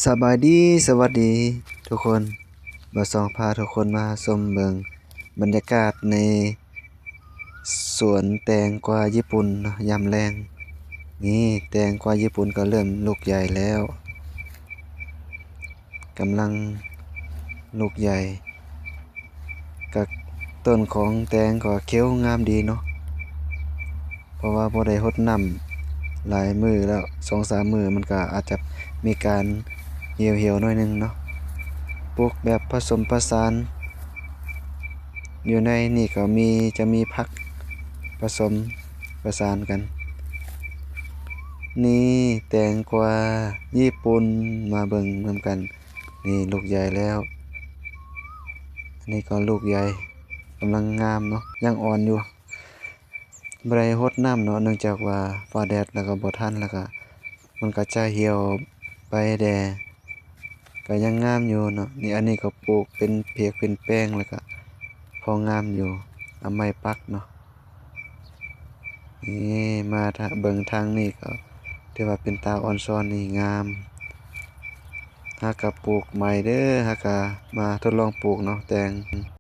ສະບາຍດີ ສະຫວັດດີທຸກຄົນ. ບ່າວສອງພາທຸກຄົນມາຊົມເບິ່ງບັນຍາກາດໃນສວນແຕງກວາຍີ່ປຸ່ນເນາະ ຍາມແລ້ງ. ນີ້ແຕງກວາຍີ່ປຸ່ນກໍເລີ່ມລູກໃຫຍ່ແລ້ວ ກຳລັງລູກໃຫຍ່. ກະຕົ້ນຂອງແຕງກໍຂຽວງາມດີເນາະ ເພາະວ່າບໍ່ໄດ້ຫົດນ້ຳຫຼາຍມື້ແລ້ວ ສອງສາມມື້ ມັນກະອາດຈະມີການຫ່ຽວໆໜ້ອຍໜຶ່ງເນາະ. ປູກແບບປະສົມປະສານ ຢູ່ໃນນີ້ກໍມີ ຈະມີຜັກປະສົມປະສານກັນ. ນີ້ແຕງກວາຍີ່ປຸ່ນ ມາເບິ່ງນຳກັນ. ນີ້ລູກໃຫຍ່ແລ້ວ ອັນນີ້ກໍລູກໃຫຍ່ ກຳລັງງາມເນາະ ຍັງອ່ອນຢູ່ ບໍ່ໄດ້ຫົດນ້ຳເນາະ ເນື່ອງຈາກວ່າຟ້າແດດ ແລ້ວກໍບໍ່ທັນ ແລ້ວກໍມັນກໍຈະຫ່ຽວໄປແດ່ ກໍຍັງງາມຢູ່ເນາະ. ນີ້ ອັນນີ້ກໍປູກເປັນຜຽກເປັນແປງ ແລ້ວກໍພໍງາມຢູ່ ເອົາໄມ້ປັກເນາະ. ນີ້ມາເບິ່ງທາງນີ້ກໍຖືວ່າເປັນຕາອ່ອນຊອນ ນີ້ງາມ. ຫາກະປູກໃໝ່ເດີ ຫາກະມາທົດລອງປູກເນາະ ແຕງ